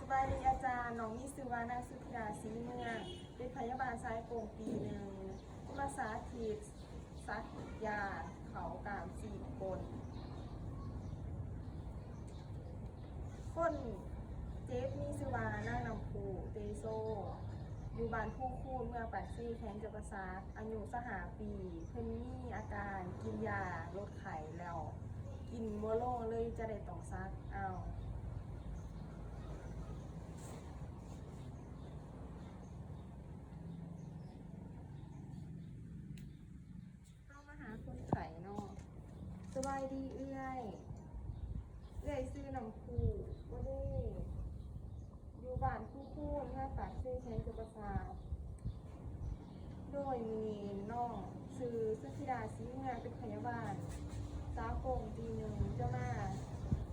ສະບາຍດີອາຈານ, ນ້ອງມີຊື່ວ່ານາງສຸທິດາ ສີເມືອງ, ເປັນພະຍາບານສາຍກົງປີໜຶ່ງ, ຈະມາສາທິດສັກຢາເຂົ້າກ້າມຊີ້ນກົ້ນ. ຄົນເຈັບມີຊື່ວ່ານາງນ້ຳພຸ ເຕໂຊ, ຢູ່ບ້ານພູຄູນ ເມືອງປາກເຊ ແຂວງຈຳປາສັກ, ອາຍຸຊາວຫ້າປີ. ເພິ່ນມີອາການກິນຢາລົດໄຂ້ແລ້ວກິນບໍ່ລົງ ເລີຍຈະໄດ້ຕ້ອງສັກເອົາ. ເຮົາມາຫາຄົນໄຂ້ເນາະ. ສະບາຍດີເອື້ອຍ, ເອື້ອຍຊື່ນ້ຳພຸບໍ່ເດ, ຢູ່ບ້ານພູຄູນ ເມືອງປາກເຊ ແຂວງຈຳປາສັກ. ໂດຍ ມື້ນີ້ນ້ອງຊື່ສຸທິດາ ສີເມືອງ, ເປັນພະຍາບານສາກົງປີໜຶ່ງ, ຈະມາ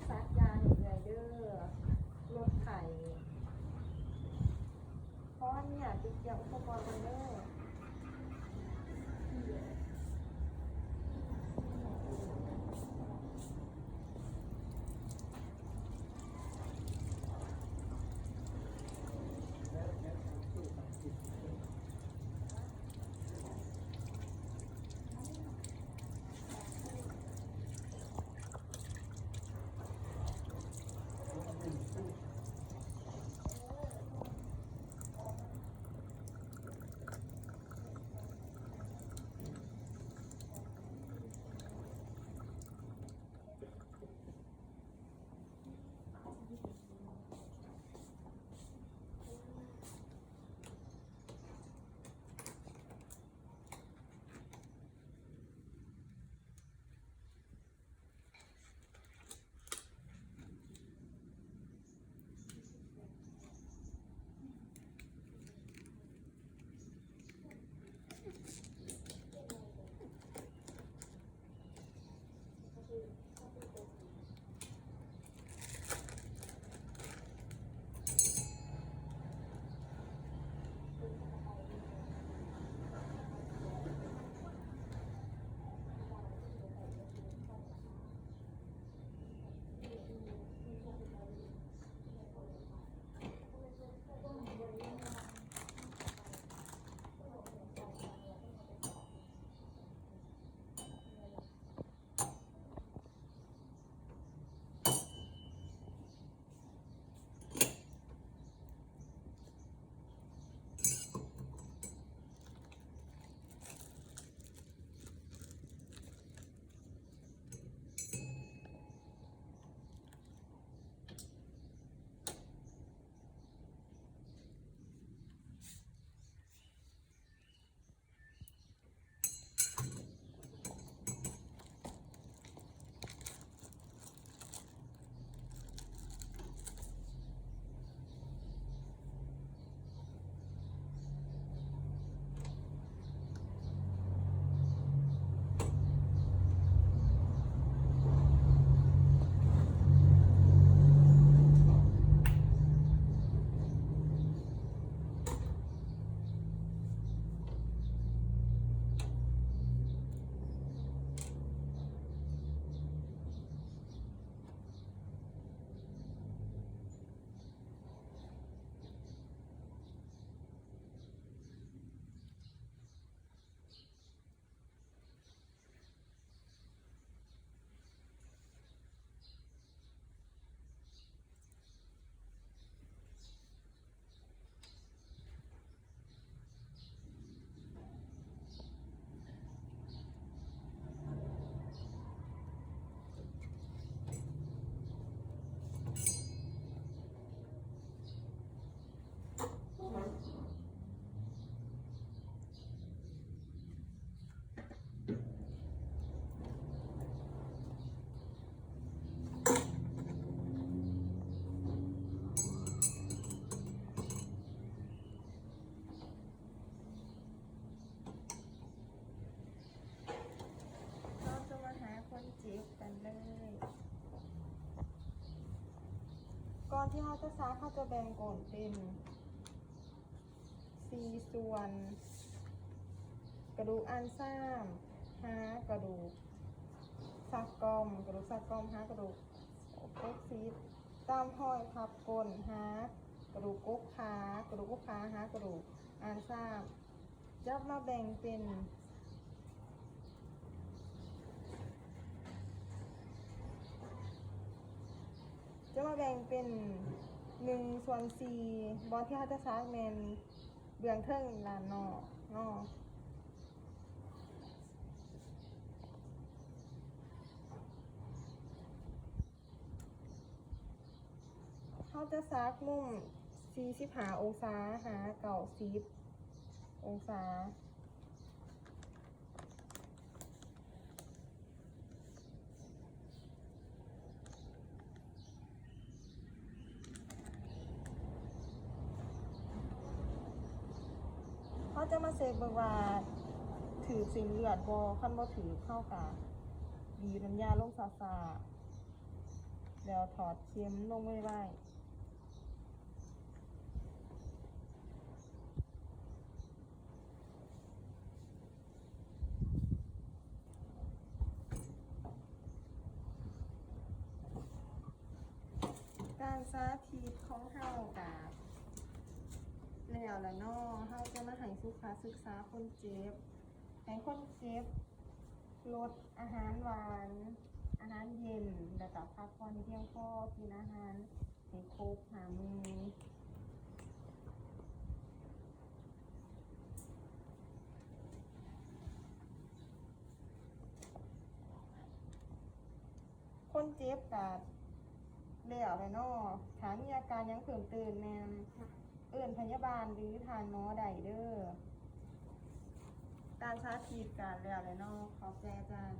ສັກຢາໃຫ້ເອື້ອຍເດີ, ລົດໄຂ້. ຂໍອະນຸຍາດໄປກຽມອຸປະກອນກ່ອນເດີ. ເຮົາຈະມາຫາຄົນເຈັບກັນເລີຍ. ກ່ອນທີ່ເຮົາຈະສັກ, ເຮົາຈະແບ່ງກົ້ນເປັນສີ່ສ່ວນ, ກະດູກອັນຊາມ ຫາກະດູກສັກກ່ອມ, ກະດູກສັກກ່ອມ ຫາກະດູກກົກສີດ. ຕາມຮອຍພັບກົ້ນຫາກະດູກກົບຂາ, ກະດູກກົບຂາຫາກະດູກອ່ານຊ້າງ. ຈະມາແບ່ງເປັນ ຈະມາແບ່ງເປັນໜຶ່ງສ່ວນສີ່, ບ່ອນທີ່ເຮົາຈະສັກແມ່ນເບື້ອງເທິງດ້ານນອກເນາະ. ເຮົາຈະສັກມຸມສີ່ສິບຫ້າອົງສາຫາເກົ້າສິບອົງສາ. ເຮົາຈະມາເຊັກເບິ່ງວ່າຖືກເສັ້ນເລືອດບໍ່, ຄັນບໍ່ຖືກ ເຮົາກະບີບນ້ຳຢາລົງຊ້າໆ ແລ້ວຖອດເຂັມລົງໄວໆ. ການສາທິດຂອງເຮົາກະແລ້ວລະເນາະ. ເຮົາຈະມາໃຫ້ສຸຂະສຶກສາຄົນເຈັບ, ໃຫ້ຄົນເຈັບລົດອາຫານຫວານ, ອາຫານເຢັນ ແລ້ວກະພັກຜ່ອນໃຫ້ພຽງພໍ, ກິນອາຫານ ໃຫ້ຄົບຫ້າມື້. ຄົນເຈັບກະແລ້ວແຫຼະເນາະ, ຖ້າມີອາການຫຍັງເພີ່ມເຕີມແມ່ນເອີ້ນພະຍາບານ ຫຼື ທ່ານໝໍໄດ້ເດີ້. ການສາທິດກະແລ້ວແຫຼະເນາະ, ຂອບໃຈອາຈານ.